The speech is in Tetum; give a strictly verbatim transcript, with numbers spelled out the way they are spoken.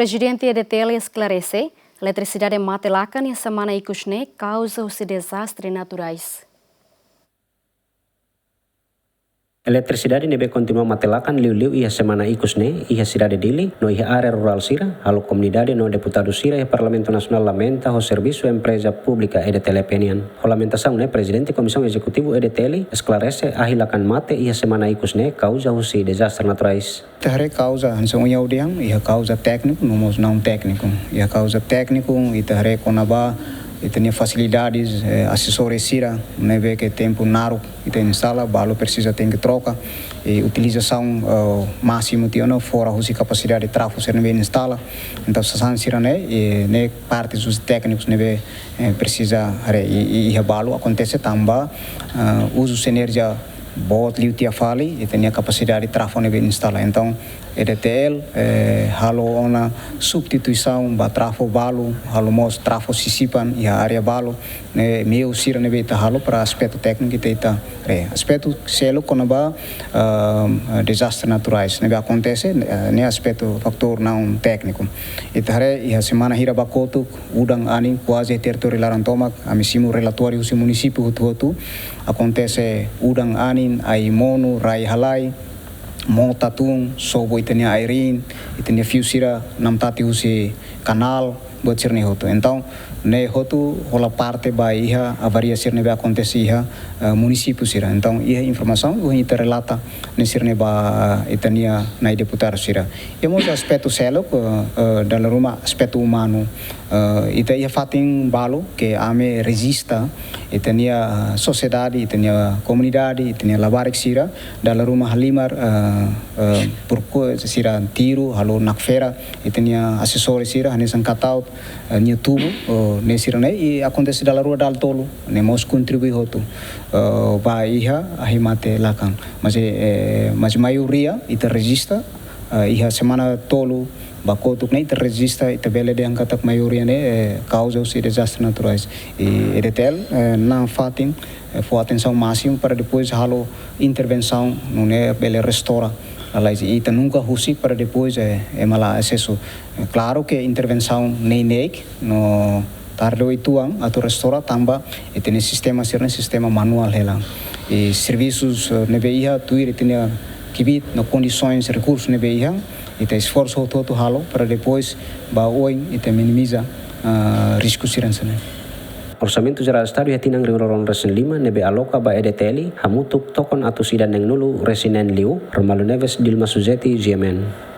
Prezidente E D T L esklarese, eletrisidade mate lakan iha semana ikus ne'e kauza husi dezastre naturais. Eletrisidade ne'ebé kontinua mate lakan liuliu iha semana ikus ne'e iha sidade Dili no iha área rurál sira, halo komunidade no deputadu sira iha Parlamentu Nasionál lamenta ho servisu empreza públika E D T L P nian. Ho lamentasaun ne'e, Prezidente Komisaun Ezekutiva E D T L esklarese ahi lakan mate iha semana ikus ne'e kauza husi dezastre naturais. Ita haree kauza, hanesan ohin ha'u dehan, iha kauza tékniku no mós naun tékniku. Iha kauza tékniku, ita haree kona-ba ita-nia fasilidades, eh, asesóriu sira ne'ebé ke tempu naruk ita instala, balu presiza tenke troka, i utilizasaun, eh, másimu tiha ona fora husi kapasidade trafu sira ne'ebé instala. Entaun, sasán sira-ne'e, eh, ne'e parte husi téknikus ne'ebé, eh, presiza haree, i, i, iha balu akontese tanba, eh, uzu enerjia boot liu tiha fali, ita-nia kapasidade trafu ne'ebé instala. Entaun, E D T L, eh, halo ona substituisaun ba trafu balu, halo mós trafu sisipan iha área balu, ne'e meiu sira ne'ebé ita halo para aspetu tékniku ita, ita haree. Aspetu seluk kona-ba, ah, dezastre naturais ne'ebé akontese, eh, ne'e aspetu fatór naun tékniku. Ita haree iha semana hira ba kotuk, udan anin kuaze territóriu laran tomak, ami simu relatóriu husi munisípiu hotu-hotu, akontese udan anin, ai monu, rai halai, mota tun, sobu ita-nia ai-riin, ita-nia fiu sira namtati husi kanál, buat sira-ne'e hotu. Entaun, ne'e hotu hola parte ba iha avaria sira ne'ebé akontese iha, eh, munisípiu sira. Entaun, iha informasaun, ohin ita relata, ne'e sira-ne'e ba, eh, ita-nia na'i deputadu sira. Iha mós aspetu seluk, eh, eh, dala ruma aspetu umanu. Eh, ita iha fatin balu ke ami rejista ita-nia sosiedade, ita-nia komunidade, ita-nia labarik sira, dala ruma halimar, eh, eh, porkói sira tiru, halo nakfera ita-nia asesóriu sira, hanesan cut-out, eh, nia tubu, eh, ne'e sira-ne'e, i akontese dala rua dala tolu, ne'e mós kontribui hotu, eh, ba iha ahi mate lakan. Mas, eh, mas maioria ita rejista, eh, iha semana tolu ba kotuk ne'e ita rejista, ita bele dehan katak maioria ne'e, eh, kauza husi dezastre naturais. I E D T L, eh, nafatin, eh, fó atensaun másimu para depois halo intervensaun, nune'e bele restaura lalais. I ita nunka husik para depois, eh, ema la asesu. Eh, klaru ke intervensaun neineik, no tarde uitoan atu restaura tanba ita-nia sistema sira-ne'e sistema manuál hela. I servisus, eh, ne'ebé iha tuir ita-nia kbiit no kondisoens, rekursu ne'ebé iha, ita esforsu hotu-hotu halo para depois ba oin ita minimiza, ah, risku sira hanesan ne'e. Orsamentu Jerál Estadu iha tinan rihun rua ruanulu-resin-lima ne'ebé aloka ba E D T L hamutuk tokon atus ida neen-nulu-resin-neen liu. Romaldo Neves, Dilma Suzeti, G M N.